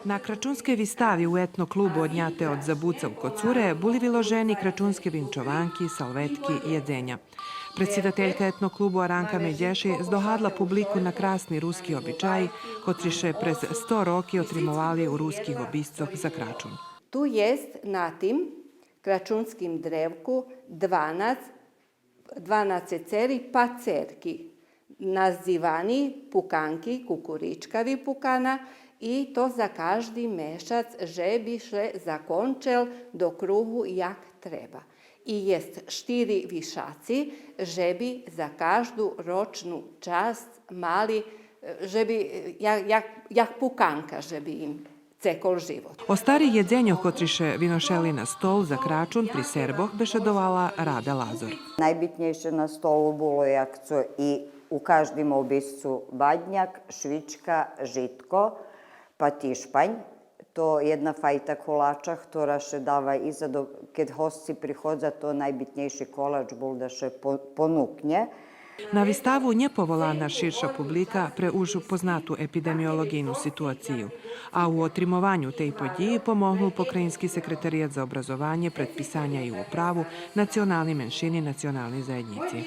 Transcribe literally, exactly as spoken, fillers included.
На крачунскей вистави у Етно-клубу Одняте од забуца у Коцуре були виложени крачунски винчованки, салветки и єдзеня. Предсидателька Етно-клубу Аранка Медєши здогадла публику на красни руски обичаї, котри ше през сто роки отримовали у руских обисцох за Крачун. Ту єст на тим крачунским древку дванац, дванац цери пацерки, називани пуканки, кукуричкави пукана, и то за кажди мешац же би ше закончел до кругу як треба. И єст штири вишаци же би за кажду рочну часц мали, е, же би, е, як, як, як пуканка же би им цекол живот. О старих єдзеньох котри ше виношели на стол за Крачун при Сербох бешедовала Рада Лазор. Найбитнєйше на столу було, як цо и у каждим обисцу, бадняк, швичка, житко, па тишпань. То єдна файта колача, хтора ше дава и за до-, кед госци приходза, то найбитнєйши колач бул да ше по-, понукнє. На виставу нє поволана ширша публика пре уж познату епидемиолоґийну ситуацию, а у отримованю тей подїї помогнул Покраїнски секретарият за образованє, предписаня и управу национални меншини, национални заєднїци.